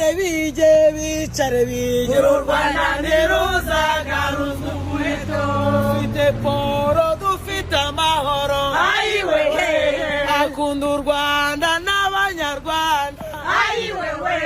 Bicare bige, bicare bige. Uru Rwanda ntiruzagaruzwa umuheto. Dufite Paul, dufite amahoro. Ayiwe hehe. Akunda u Rwanda n'Abanyarwanda. Ayiwe we.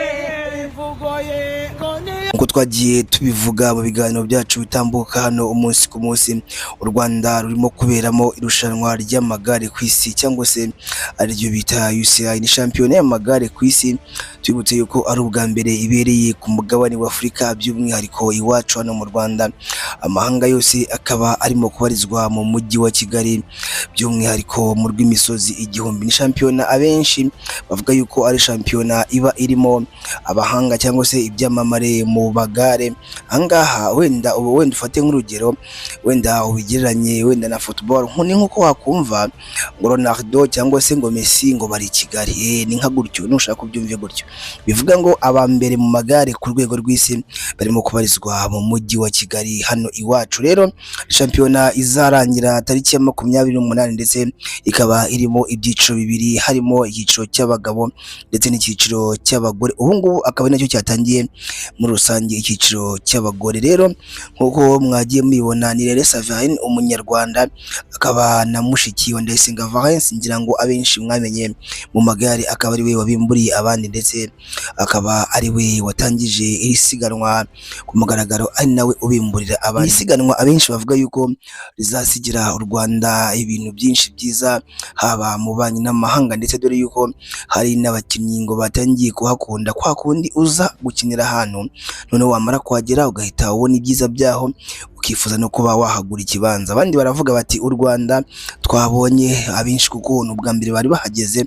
Imvugo ye ngo niyo Nk'uko twagiye tubivuga mu biganiro byacu bitambuka hano umunsi ku munsi, u Rwanda rurimo kuberamo irushanwa ry'amagare ku isi, cyangwa se ariryo bita UCI. Ni shampiyona y'amagare ku isi. Tubibutse yuko ari ubwa mbere ibereye ku mugabane wa Afurika, by'umwihariko iwacu hano mu Rwanda. Amahanga yose akaba arimo kubarizwa mu mujyi wa Kigali, by'umwihariko mu rw'imisozi igihumbi. Ni shampiyona abenshi bavuga yuko ari shampiyona iba irimo abahanga cyangwa se ibyamamare mu magare. Ahangaha wenda ubu wenda ufate nk'urugero, wenda ubigereranye wenda na football, ni nk'uko wakumva ngo Ronaldo cyangwa se ngo Messi ngo bari i Kigali. Ni nka gutyo, nushaka kubyumve gutyo. Bivuga ngo aba mbere mu magare ku rwego rw'isi barimo kubarizwa mu mujyi wa Kigali hano iwacu. Rero shampiyona izarangira tariki ya 28, ndetse ikaba irimo ibyiciro bibiri, harimo icyiciro cy'abagabo ndetse n'icyiciro cy'abagore. Ubu ngubu akaba ari nacyo cyatangiye muri rusange, icyiciro cy'abagore. Rero nk'uko mwagiye mubibona, ni Rere Saverine, umunyarwanda, akaba na mushiki wa Ndayisenga Valens, ngira ngo abenshi mwamenye mu magare, akaba ari we wabimburiye abandi, ndetse akaba ari we watangije iri siganwa ku mugaragaro, ari nawe ubimburira abandi. Isiganwa abenshi bavuga yuko rizasigira u Rwanda ibintu byinshi byiza, haba mu banki n'amahanga, ndetse dore yuko hari n'abakinnyi ngo batangiye kuhakunda. Kwa kundi uza gukinira ahantu, noneho wamara kuhagera ugahita ubona ibyiza byaho, ukifuza no kuba wahagura ikibanza. Abandi baravuga bati u Rwanda twabonye abenshi, kuko ni ubwa mbere bari bahageze.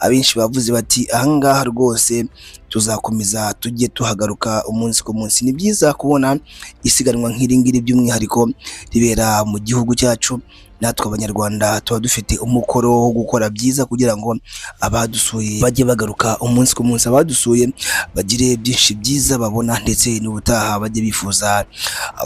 Abenshi bavuze bati ahangaha rwose tuzakomeza tujye tuhagaruka umunsi ku munsi. Ni byiza kubona isiganwa nk'iri ngiri, by'umwihariko ribera mu gihugu cyacu. Natwe Abanyarwanda tuba dufite umukoro wo gukora byiza kugira ngo abadusuye bajye bagaruka umunsi ku munsi, abadusuye bagire byinshi byiza babona, ndetse n'ubutaha bajye bifuza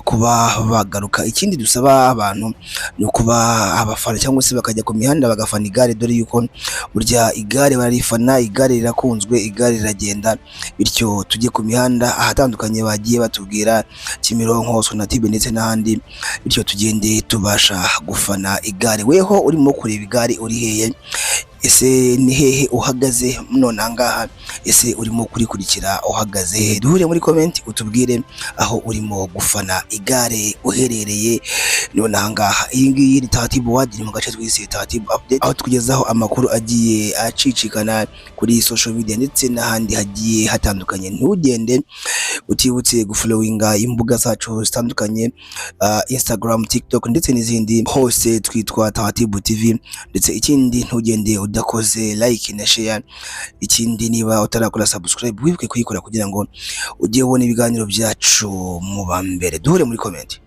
kuba bagaruka. Ikindi dusaba abantu ni ukuba abafana, cyangwa se bakajya ku mihanda bagafana igare, dore yuko burya igare bararifana, igare rirakunzwe, igare riragenda. Bityo tujye ku mihanda ahatandukanye bagiye batubwira, Kimironko, Sonatube ndetse n'ahandi, bityo tugende tubasha gufana igare. Weho urimo kureba igare uri hehe? Ese ni hehe uhagaze none ahangaha? Ese urimo kurikurikira uhagaze he? Duhure muri comment utubwire aho urimo gufana igare uherereye none ahangaha. Iyi ngiyi ni Taratibu Wadi, ni mu gace twise Taratibu Update, aho tukugezaho amakuru agiye acicikana kuri social media ndetse n'ahandi hagiye hatandukanye. Ntugende utibutse gufollowinga imbuga zacu zitandukanye, Instagram, TikTok ndetse n'izindi, hose twitwa Taratibu TV. Ndetse ikindi, ntugende udakoze like na share. Ikindi, niba utarakora subscribe, wibuke kuyikora kugira ngo ujye ubona ibiganiro byacu mu ba mbere. Duhure muri comment.